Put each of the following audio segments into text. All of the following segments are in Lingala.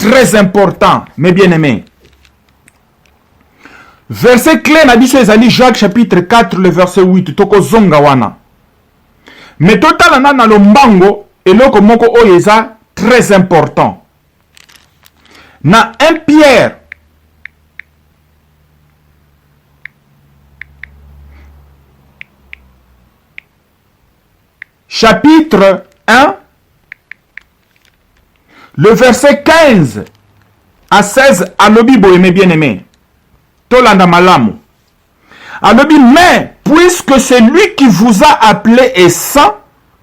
très important, mes bien-aimés. Verset clé na biso ezali Jacques chapitre 4 le verset 8 tokozonga wana. Mais totala na na lombango eloko moko oyo eza très important. Na 1 Pierre chapitre 1 le verset 15 à 16 alobi boye mes bien-aimés tolanda malamu alobi mais puisque c'est lui qui vous a appelé est saint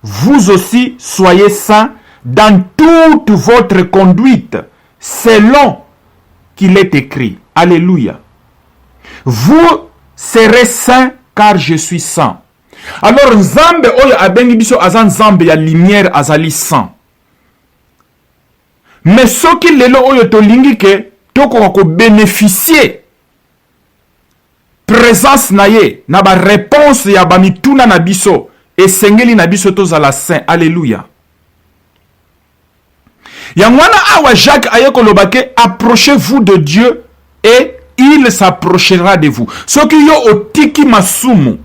vous aussi soyez saints dans toute votre conduite selon qu'il est écrit. Alléluia. Vous serez saints car je suis saint. Alors Nzambe oyo abengi biso aza Nzambe ya lumière azali saint. Mais soki lelo oyo tolingi ke tokoka kobénéficier présence na ye na ba réponse ya ba mituna na biso esengeli na biso tozala saint. Alléluia. Yango wana awa Jacques aye koloba ke approchez-vous de Dieu et il s'approchera de vous. Soki yo otiki masumu,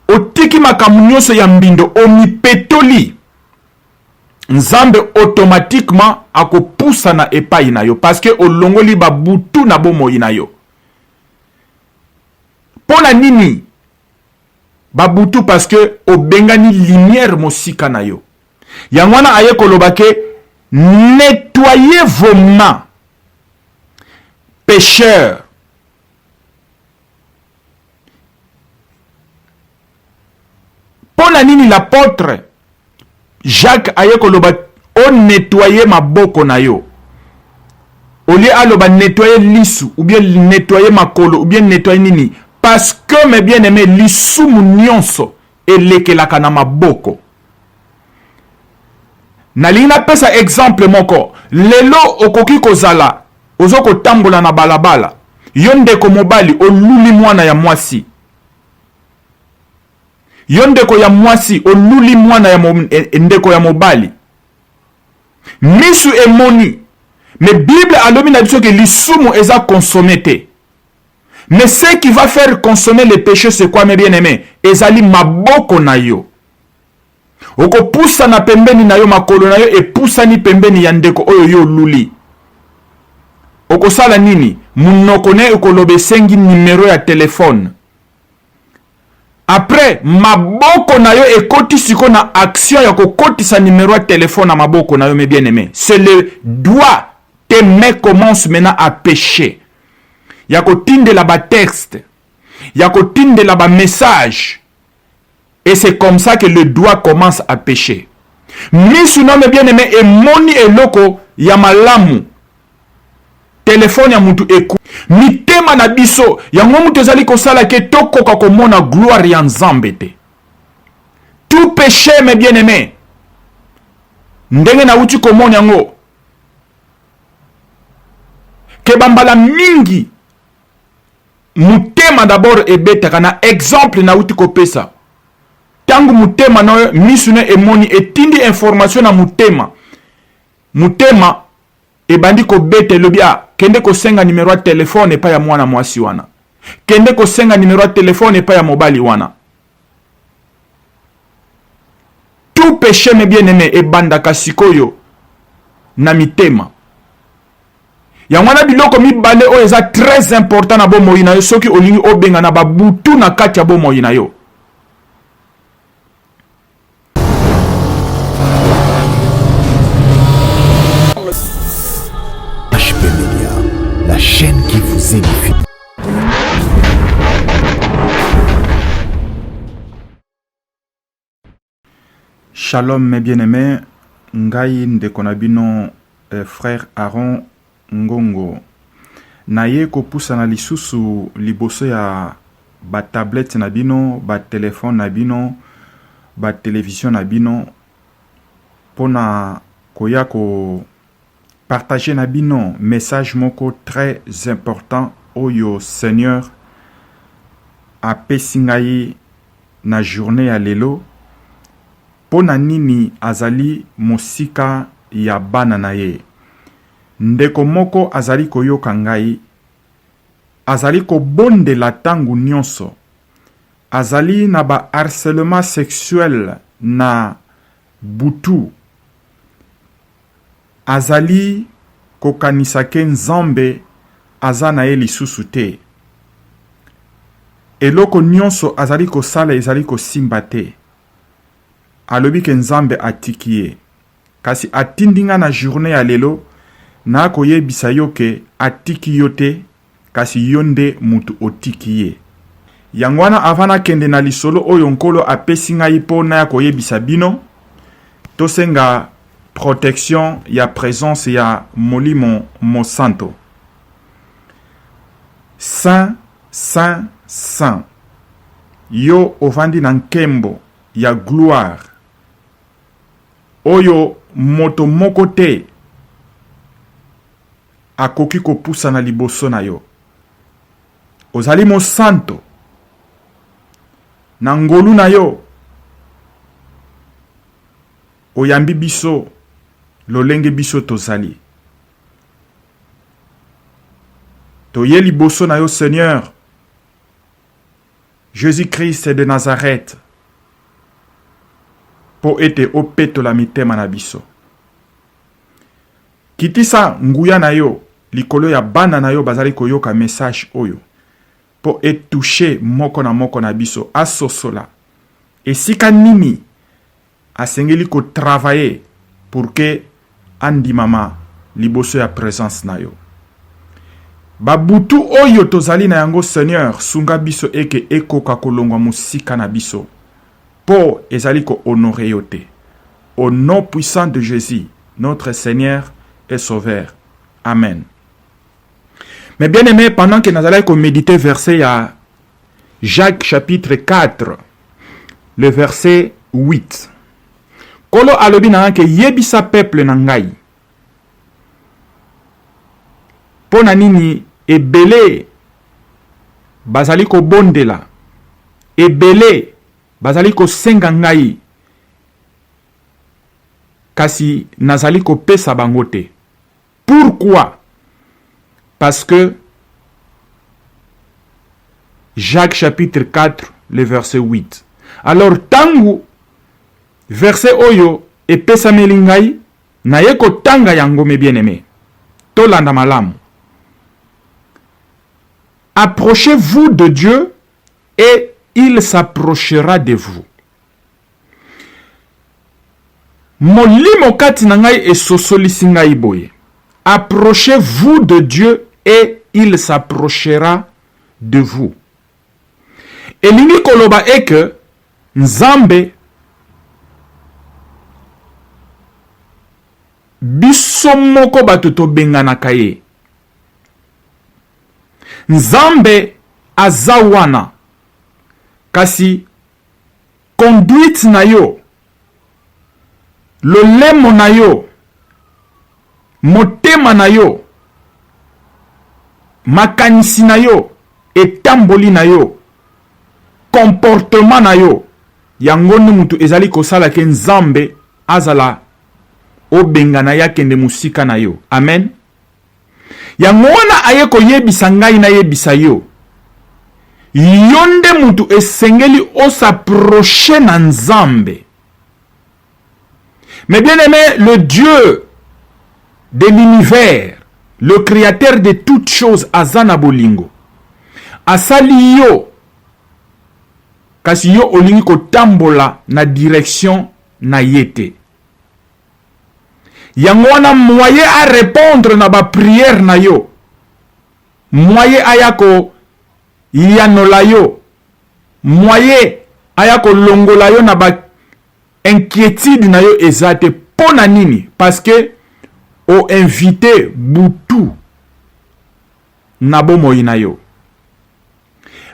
otiki makambo nyonso ya mbindo, omipetoli, Nzambe automatiquement akopusana epai na yo parce que olongoli babutu na bomoi na yo. Mpo na nini babutu? Parce que obengani lumière mosika na yo. Yango wana aye koloba ke nettoyez vos mains pécheurs. Mpo na nini l'apôtre Jacques aye koloba o nettoyer maboko na yo au lieu aloba nettoyer lisu ou bien nettoyer makolo ou bien nettoyer nini? Parce que mes bien-aimés, lisumu nyonso elekelaka na maboko. Nalingi napesa exemple moko. Lelo okoki kozala ozo kotambola na balabala, yo ndeko mobali oluli mwana ya mwasi, yo ndeko ya mwasi oluli mwana ya ndeko ya mobali, misu emoni. Mais Bible alobi na biso ke lisumu eza consommé te. Mais ce qui va faire consommer le péché, c'est quoi, mes bien-aimés? Ezali maboko na yo. Okopusana pembeni na yo, makolo na yo epusani pembeni ya ndeko oyo yo oluli. Okosala nini? Munoko ne ekoloba esengi numero ya telefone. Après, maboko na yo ekoti siko na action ya kokotisa numero ya telefone na maboko na yo, mes bien-aimés. C'est le doigt, tes mains commencent maintenant à pécher. Ya kotindela ba texte, ya kotindela ba message. Et c'est comme ça que le doigt commence à pécher. Misu na mes bien-aimés emoni eloko ya malamu. Telefone ya mutu eku. Mitema na biso, yango mutu ezali kosala ke tokoka komona gloire ya Nzambe te. Tout péché, mes bien-aimés, ndenge nauti komona yango, ke bambala mingi motema d'abord ebetaka. Na exemple nauti kopesa, ntango motema na yo, misu na emoni, etindi information na motema, motema ebandi kobeta, elobi a kende kosenga numero ya telefone epai ya mwana mwasi wana, kende kosenga numero ya telefone epai ya mobali wana. Tout péché, mes bien-aimés, ebandaka sikoyo na mitema. Yango wana biloko mibale oyo eza très important na bomoi na yo soki olingi obenga na babutu na kati ya bomoi na yo. HP Media, la chaîne qui vous édifie. Shalom mes bien-aimés, ngai ndeko na bino eh, frère Aaron Ngongo. Naye kopusana lisusu liboso ya ba tablette na bino, ba telefone na bino, ba television na bino pona koya ko partager na bino message moko très important oyo Seigneur apesi ngai na journée ya lelo. Mpo na nini azali mosika ya bana na ye? Ndeko moko azali koyoka ngai, azali kobondela tango nionso, azali na ba harcelement sexuel na butu, azali kokanisa ke Nzambe aza na ye lisusu te. Eloko nionso azali kosala ezali kosimba te. Alobi ke Nzambe atiki ye. Kasi atindi nga na journee ya lelo na koyebisa yo ke atiki yo te kasi yo nde mutu otiki ye. Yango wana avant nakende na lisolo oyo Nkolo apesi ngai po naya koyebisa bino, tosenga protection ya presence ya Molimo Mosanto. Saint, Saint, Saint. Yo ovandi na nkembo ya gloire. Oyo moto moko te akoki kopusana liboso na yo. Ozali mosanto. Na ngolu na yo, oyambi biso lolenge biso tozali. Toye liboso na yo, Seigneur. Jesus Christ de Nazareth, mpo ete opetola mitema na biso. Kitisa nguya na yo likolo ya bana na yo bazali koyoka message oyo, mpo e toucher moko na moko na biso, asosola esika nini Asengeli ko travailler pour que andimama liboso ya presence na yo. Ba butu oyo tozali na yango Seigneur sunga biso eke ekoka kolongwa mosika na biso po ezali ko honorer yo te. Au nom puissant de Jesus notre Seigneur et Sauveur. Amen. Mais bien aimé, pendant que nazalaki ko mediter verset ya Jacques chapitre 4 le verset 8. Nkolo alobi na nga ke yebisa peuple na ngai mpo na nini ebele bazali kobondela, ebele bazali kosenga ngai, kasi nazali kopesa bango te. Pourquoi? Parce que Jacques chapitre 4 le verset 8. Alors tangu verset oyo epesameli ngai naye kotanga yango mes bien-aimés. Tolanda malamu. Approchez-vous de Dieu et il s'approchera de vous. Molimo kati na ngai esosolisi ngai boye, Approchez-vous de Dieu et il s'approchera de vous. Elingi koloba eke Nzambe biso moko bato tobenganaka ye. Nzambe aza wana, kasi Conduite na yo, lolemo na yo, motema na yo, makanisi na yo, etamboli na yo, comportement na yo, yango nde mutu ezali kosala ke Nzambe azala obengana ye akende mosika na yo. Amen. Yango wana aye koyebisa ngai nayebisa yo, yo nde mutu esengeli o s'approcher na Nzambe. Mais bien aimé, le Dieu de l'univers, le créateur de toutes choses aza na bolingo. Asali yo kasi yo olingi kotambola na direction na ye te. Yango wana moyen a repondre na ba prière na yo, moyen aya ko yanola yo, moyen aya ko longola yo na ba inquiétude na yo eza te. Mpo na nini? Parce que o invite butu na bomoi na yo.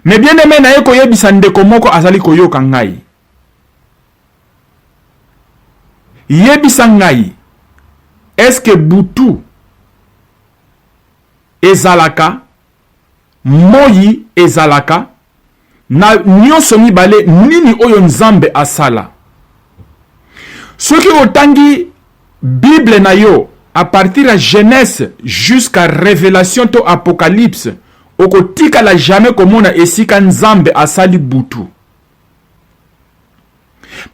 Mais bien aimé, naye koyebisa ndeko moko azali koyoka ngai. Yebisa ngai, est-ce que butu ezalaka, moyi ezalaka, na nionso mibale nini oyo Nzambe asala? Soki otangi Bible na yo. à partir ya Genèse jusqu'à Revelation to Apocalypse, okotikala jamais komona esika Nzambe asali butu.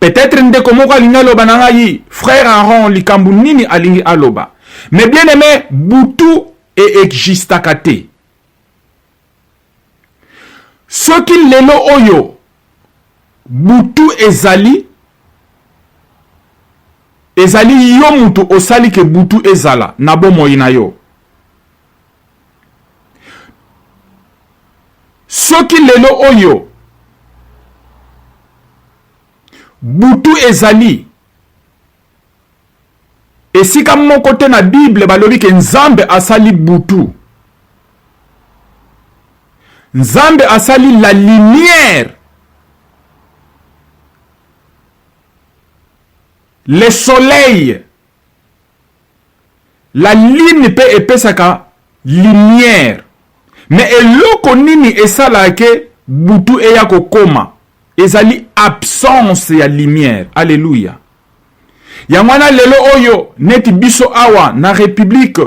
Peut-être ndeko moko alingi aloba na ngai, frère Aaron, likambo nini alingi aloba. Mais bien aimé, butu e existaka te. Soki lelo oyo butu ezali, ezali yo mutu osali ke butu ezala na bomoi na yo. Soki lelo oyo butu ezali, esika moko te na Bible balobi ke Nzambe asali butu. Nzambe asali la lumière, le soleil, la lune pe epesaka lumière. Mais eloko nini esalaka ke butu eya kokoma? Ezali absence ya lumière. Alléluia. Yango wana lelo oyo neti biso awa na République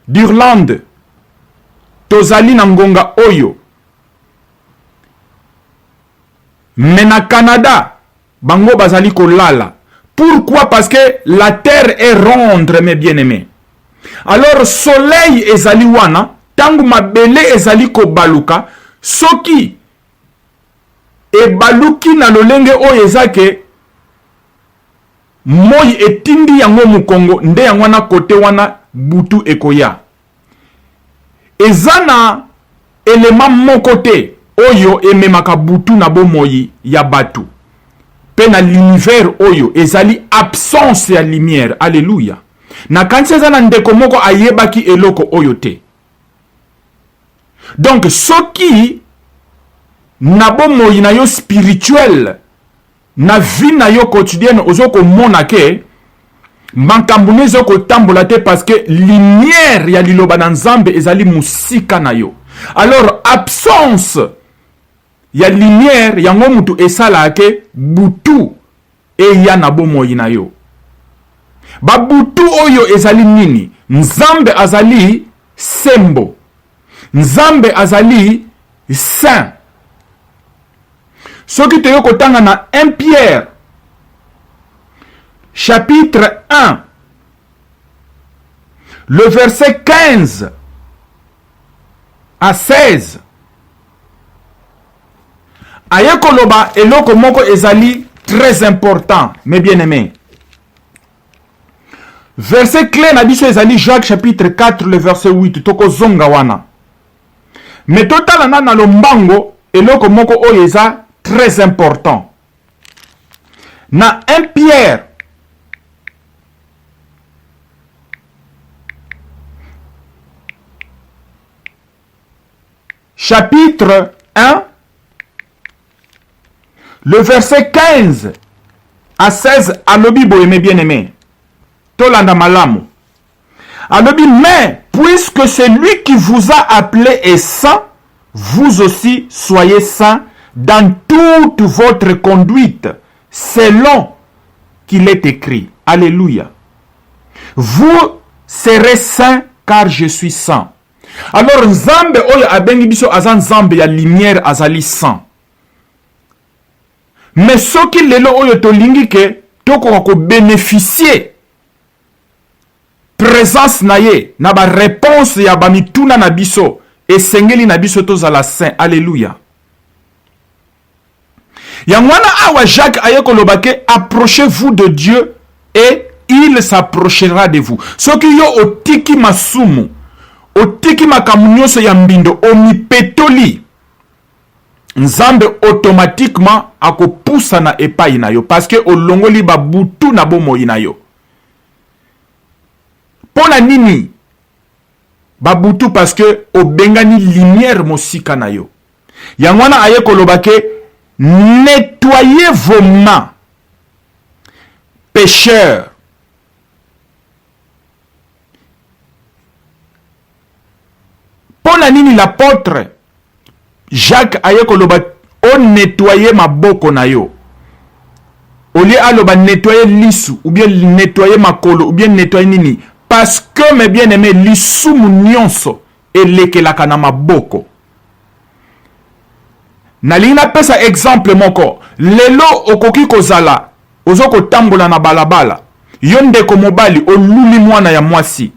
d'Irlande tozali na ngonga oyo, mais na Canada bango bazali kolala. Pourquoi? Parce que la terre est ronde, mes bien-aimés. Alors soleil ezali wana, tango mabele ezali kobaluka, soki ebaluki na lolenge oyo eza ke moi etindi yango mokongo, nde yango wana kote wana butu ekoya. Eza na elema moko te oyo ememaka butu na bomoi ya bato pe na l'univers oyo ezali absence ya lumière. Alléluia. Nakanisi eza na ndeko moko ayebaki eloko oyo te. Donc soki na bomoi na yo spirituel, na vie na yo quotidienne, ozo komona ke makambo ne ezo kotambola te parce que lumière ya liloba na Nzambe ezali mosika na yo. Alors absence ya lumière yango mutu esalaka ke butu eya na bomoi na yo. Ba butu oyo ezali nini? Nzambe azali sembo, Nzambe azali saint. Soki toye kotanga na 1 Pierre chapitre 1 le verset 15 à 16, aye koloba eloko moko ezali très important, mes bien-aimés. Verset clé na biso ezali Jacques chapitre 4 le verset 8, tokozonga wana. Mais totala na na lombango eloko moko oyo eza très important. Na 1 Pierre chapitre 1 le verset 15 à 16, alobi boye, mes bien-aimés, tolanda malamu. Alobi, mais puisque celui qui vous a appelé est saint, vous aussi soyez saints dans toute votre conduite, selon qu'il est écrit. Alléluia. Vous serez saints car je suis saint. Alors Nzambe oyo abengi biso aza Nzambe ya lumière, azali saint. Mais soki lelo oyo tolingi ke tokoka kobénéficier présence na ye na ba réponse ya ba mituna na biso, esengeli na biso tozala saint. Alléluia. Yango wana awa Jacques aye koloba ke approchez-vous de Dieu et il s'approchera de vous. Soki yo otiki masumu, otiki makambo nyonso ya mbindo, omipetoli, Nzambe automatiquement akopusana epai na yo parce que olongoli babutu na bomoi na yo. Pona nini babutu? Parce que obengani lumière mosika na yo. Yango wana aye koloba ke nettoyez vos mains, pécheurs. Pona nini l'apôtre Jacques aye koloba o nettoyer maboko na yo? Au lieu aloba nettoyer lisu ou bien nettoyer makolo ou bien nettoyer nini? Parce que mes bien-aimés, lisumu nyonso elekelaka na maboko. Nalingi napesa exemple moko. Lelo okoki kozala ozo kotambola na balabala, yo ndeko mobali oluli mwana ya mwasi,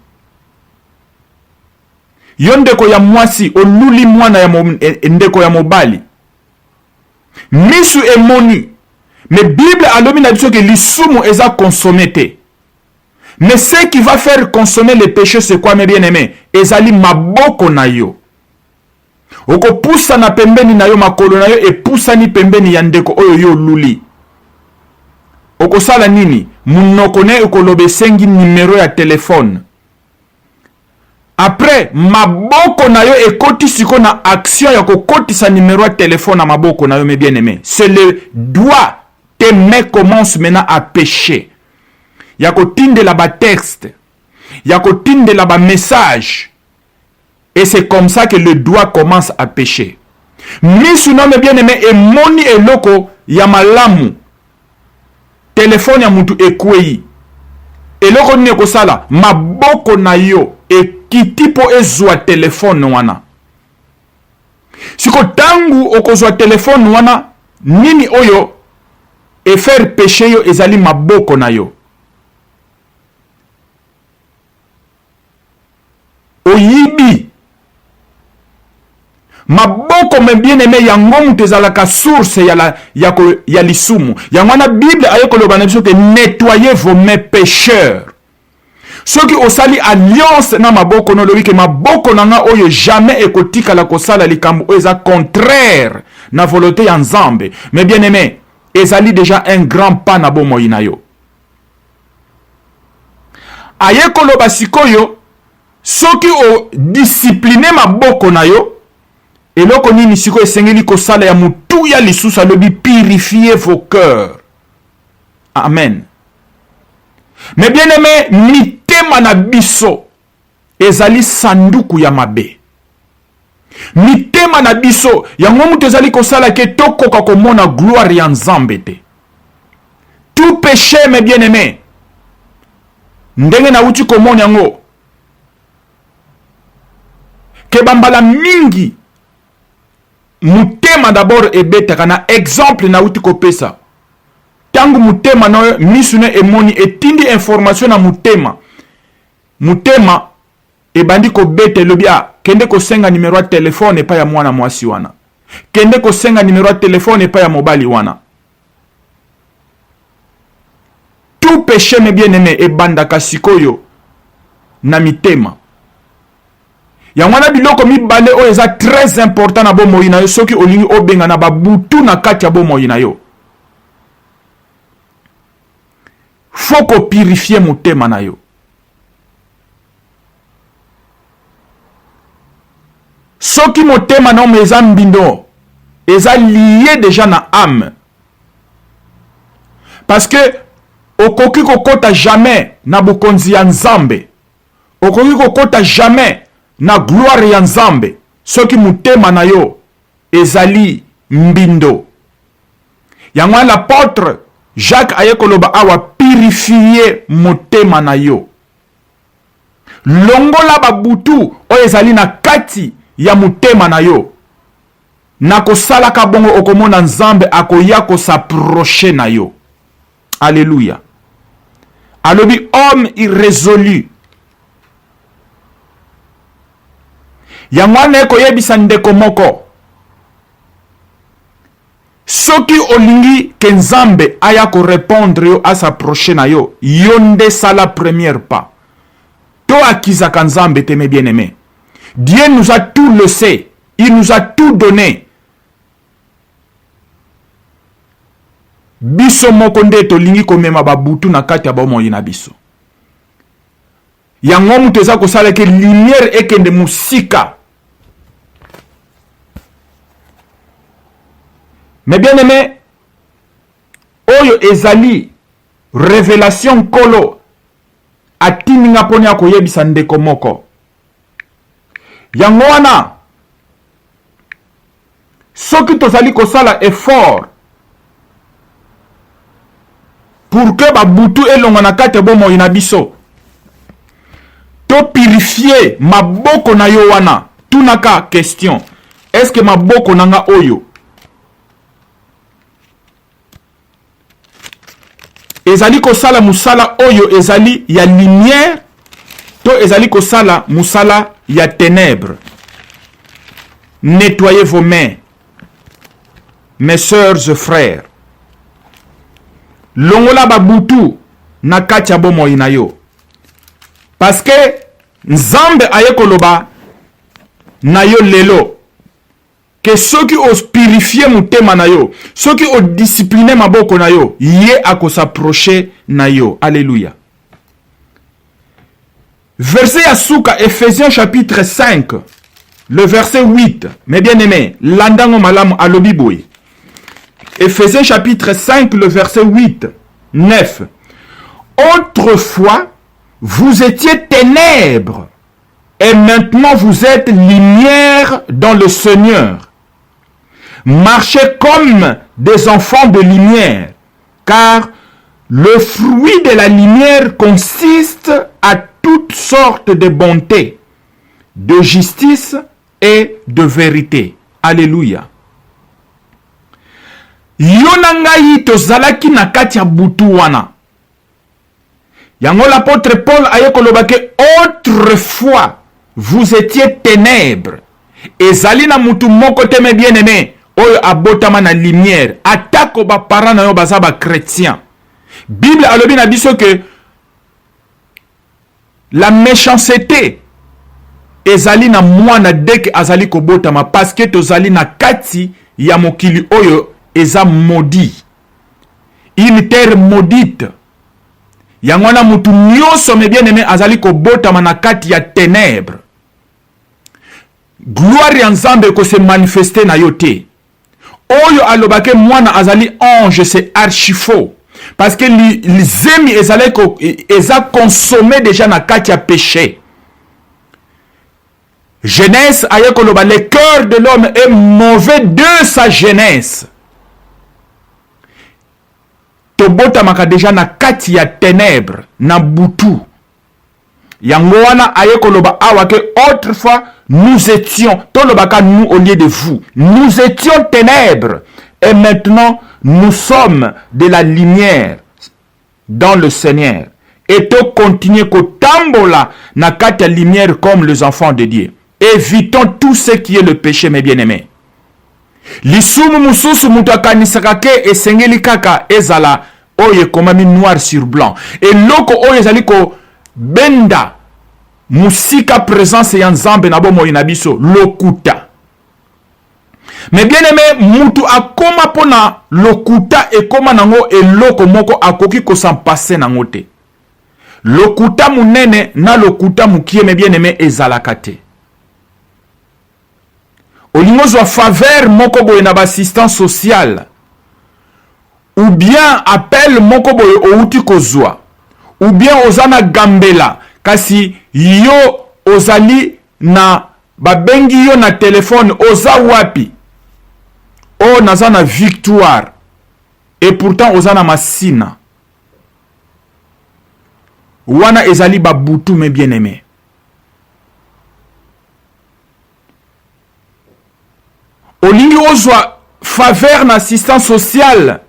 yo ndeko ya mwasi oluli mwana ya mo, eh, ndeko ya mobali, misu emoni, mais Bible alobi na biso ke lisumu eza consomme te. Mais ce qui va faire consommer le péché, c'est quoi, mes bien-aimés? Ezali maboko na yo. Okopusana pembeni na yo, makolo na yo epusani pembeni ya ndeko oyo yo oluli. Okosala nini? Munoko ne ekoloba esengi numero ya telefone. Après, maboko na yo ekoti siko na action ya kokotisa numero ya telefone na maboko na yo, mes bien-aimés. C'est le doigt, tes mains commencent maintenant à pécher. Ya kotindela ba texte, ya kotindela ba message. Et c'est comme ça que le doigt commence à pécher. Misu na mes bien-aimés emoni eloko ya malamu. Telefone ya mutu ekweyi. Eloko nini ekosala? Maboko na yo ekiti mpo ezwa telefone wana. Siko tangu okozwa telefone wana, nini oyo efaire peche yo? Ezali maboko na yo. Oyibi maboko, mes bien-aimé, yango moto ezalaka source ya, la, ya, ko, ya lisumu. Yango wana Bible aye koloba na biso ke nettoyez vos mains, pécheurs. Soki osali alliance na maboko na, olobi ke maboko na nga oyo jamais ekotikala kosala likambo oyo eza contraire na volonté ya Nzambe, mais bien aimé, ezali déjà un grand pas na bomoi na yo. Aye koloba sikoyo, soki odiscipline maboko na yo, eloko nini sikoyo esengeli kosala ya motuya lisusu? Alobi purifiez vos cœurs. Amen. Mais bien aimé, mitema na biso ezali sanduku ya mabe. Mitema na biso yango moto ezali kosala ke tokoka komona gloire ya Nzambe te. Tout péché, mes bien-aimés, ndenge nauti komona yango ke bambala mingi motema d'abord ebetaka. Na exemple nauti kopesa, ntango motema na yo, misu na emoni, etindi information na motema, motema ebandi kobeta, elobi a kende kosenga numero ya telefone epai ya mwana mwasi wana, kende kosenga numero ya telefone epai ya mobali wana. Tout péché, mes bien-aimés, ebandaka sikoyo na mitema. Yango wana biloko mibale oyo eza très important na bomoi na yo, soki olingi obenga na babutu na kati ya bomoi na yo, faut kopurifie motema na yo. Soki motema na yo eza mbindo, eza lié déjà na âme, parce que okoki kokota jamais na bokonzi ya Nzambe, okoki kokota jamais na gloire ya Nzambe soki motema na yo ezali mbindo. Yango wana l'apôtre Jacques aye koloba awa, purifie motema na yo, longola babutu oyo ezali na kati ya motema na yo. Na kosalaka bongo, okomona Nzambe akoya kos'approcher na yo. Alléluia. Alobi homme irrésolu. Yango wana ekoyebisa ndeko moko, soki olingi ke Nzambe aya korépondre yo, as'approcher na yo, yo nde sala première pas. To akizaka Nzambe te, mes bien-aimés. Dieu nous a tout laissé, il nous a tout donné. Biso moko nde tolingi komema babutu na kati ya bomoi na biso. Yango moto eza kosala ke lumière ekende mosika. Mais bien aimé, oyo ezali révélation Nkolo atindi nga mpona ya koyebisa ndeko moko. Yango wana soki tozali kosala effort pour que babutu elongwa na kati ya bomoi na biso. Ozopurifie maboko na yo wana. Tunaka question, est-ce que maboko na nga oyo ezali kosala mosala oyo ezali ya lumière to ezali kosala mosala ya ténèbres? Nettoyez vos mains, mes sœurs et frères. Longola babutu na kati ya bomoi na yo, parce que Nzambe aye koloba na yo lelo ke soki opurifie motema na yo, soki odiscipline maboko na yo, ye akosapproche na yo. Alleluya. Verset ya suka, Ephésiens chapitre 5, le verset 8. Mes bien-aimés, landango malamu alobi boye. Ephésiens chapitre 5, le verset 8, 9. Autrefois, vous étiez ténèbres, et maintenant vous êtes lumière dans le Seigneur. Marchez comme des enfants de lumière, car le fruit de la lumière consiste à toutes sortes de bonté, de justice et de vérité. Alléluia. Yo na ngai tozalaki na kati ya butu wana. Yango l'apôtre Paul aye koloba ke autrefois vous étiez ténèbres. Ezali na mutu moko te, mes bien-aimés, oyo abotama na lumière, atako ba parents na yo baza ba chrétiens. Bible alobi na biso ke la méchanceté ezali na mwana dès que azali kobotama, parce que tozali na kati ya mokili oyo eza maudit, une terre maudite. Yango wana mutu nyonso, mes bien-aimés, azali kobotama na kati ya ténèbres. Gloire ya Nzambe ekose manifester na yo te. Oyo alobake mwana azali ange, c'est archi faux, parce que lizemi ezali eza consommé déjà na kati ya péché. Jeunesse aye koloba le cœur de l'homme est mauvais de sa jeunesse. Tobotamaka déjà na kati ya ténèbres, na butu. Yango wana aye koloba awa ke autrefois nous étions, tolobaka nous au lieu de vous, nous étions ténèbres et maintenant nous sommes de la lumière dans le Seigneur. Et to continuer kotambola na kati ya lumière comme les enfants de Dieu. Évitons tout ce qui est le péché, mes bien-aimés. Lisumu mosusu moto akanisaka ke esengeli kaka ezala oyo ekomami noir sur blanc. Eloko oyo ezali kobenda mosika présence ya Nzambe na bomoi na biso, lokuta. Mais bien aimé, mutu akoma mpona lokuta ekoma nango eloko moko akoki kosampase nango te. Lokuta monene na lokuta mokie, mes bien aimé, ezalaka te. Olingi ozwa faveur moko boye na baassistance sociale, ou bien appel moko boye outi kozwa, ou bien oza na gambela, kasi yo ozali na babengi yo na telefone, oza wapi? Oh, naza na Victoire, et pourtant oza na Masina. Wana ezali babutu, mes bien-aimés. Olingi ozwa faveur na assistance sociale,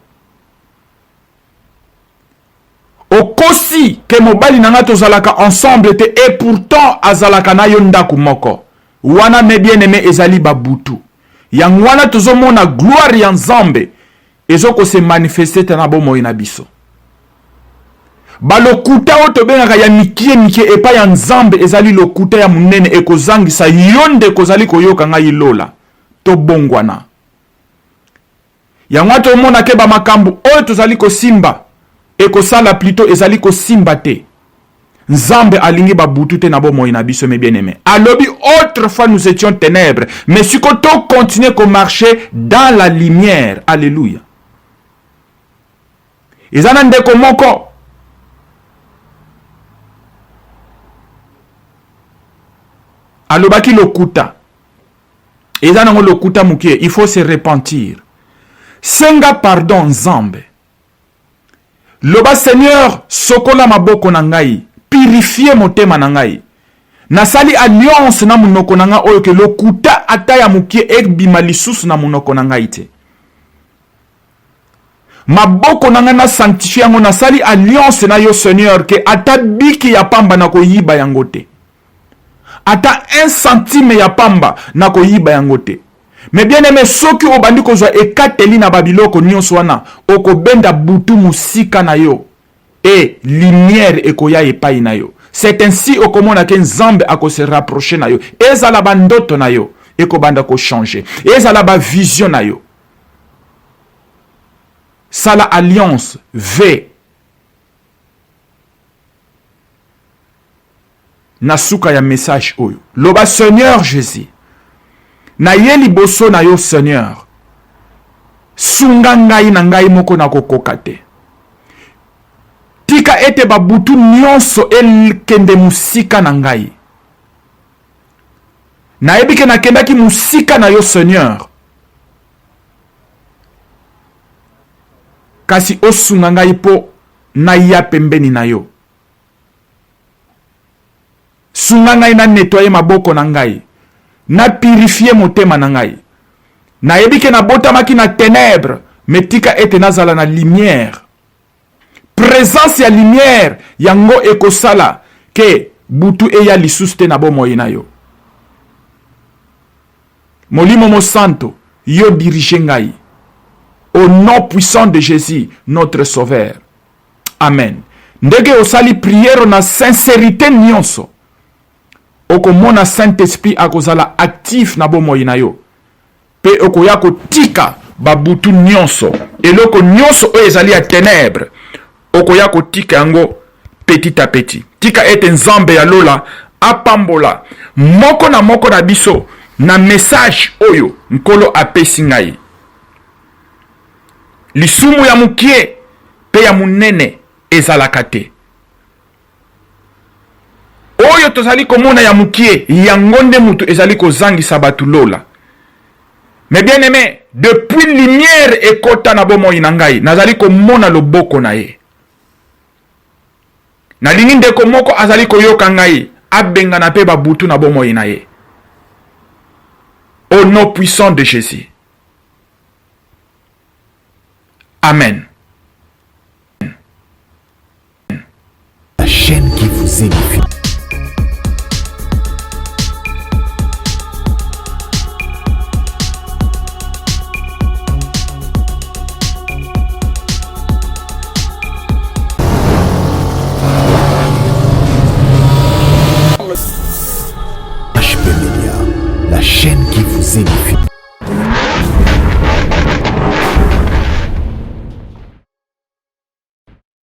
okosi ke mobali na nga tozalaka ensemble te, et pourtant azalaka na yo ndako moko. Wana, mes bien-aimés, ezali babutu. Yango wana tozomona gloire ya Nzambe ezokose manifeste te na bomoi na biso. Balokuta oyo tobengaka ya mikie mikie epai ya Nzambe ezali lokuta ya monene, ekozangisa yo ndeko ozali koyoka ngai lola. Tobongwana. Yango wana tomona ke bamakambo oyo tozali kosimba ekosala plutôt ezali kosimba te. Nzambe alingi babutu te na bomoi na biso, mes bien-aimés. Alobi autrefois nous étions ténèbres, mais siko to continuer ko marcher dans la lumière. Alléluia. Eza na ndeko moko alobaki lokuta, eza nango lokuta moke, il faut se repentir, senga pardon Nzambe, loba Seigneur, sokola maboko na ngai, purifie motema na ngai. Nasali alliance na monoko na ngai oyo ke lokuta ata ya mokie ebima lisusu na monoko na ngai te. Maboko na ngai na sanctifie yango, nasali alliance na yo Seigneur ke ata biki ya pamba nakoyiba yango te. Ata 1 centime ya pamba nakoyiba yango te. Mais bien aime, soki obandi kozwa ekateli na babiloko nyonso wana, okobenda butu mosika na yo et lumière ekoya epai na yo. C'est ainsi okomona ke Nzambe ako se rapprocher na yo. Ezala ba ndoto na yo ekobanda ko changer, ezala ba vision na yo. Sala alliance v na suka ya message oyo. Loba Seigneur Jesus, naye liboso na yo Seigneur, sunga ngai na ngai moko nakokoka te. Tika ete babutu nyonso ekende mosika na ngai. Nayebi ke nakendaki mosika na yo Seigneur, kasi osunga ngai mpo naya pembeni na yo. Sunga ngai na nettoyer maboko na ngai, na purifier motema na ngai. Nayebi ke nabotamaki na tenebre, me tika ete nazala na lumière. Presence ya lumière yango ekosala ke butu eya lisusu te na bomoi na yo. Molimo Mosanto, yo dirige ngai. Au nom puissant de Jésus, notre Sauveur. Amen. Ndenge osali prière na sincérité nyonso, okomona Saint-Esprit akozala actif na bomoi na yo mpe okoya kotika babutu nyonso, eloko nyonso oyo ezali ya ténèbre, okoya kotika yango petit à petit. Tika ete Nzambe ya lola apambola moko na moko na biso na message oyo Nkolo apesi ngai. Lisumu ya mokie mpe ya monene ezalaka te. Oyo tozali komona ya mokie, yango nde moto ezali kozangisa bato lola. Mais bien aimé, depuis lumière ekota na bomoi na ngai, nazali komona loboko na ye. Nalingi ndeko moko azali koyoka ngai abengana mpe babutu na bomoi na ye. Au nom puissant de Jésus. Amen. La chaîne qui vous édifie. HP Media, la chaîne qui vous édifie.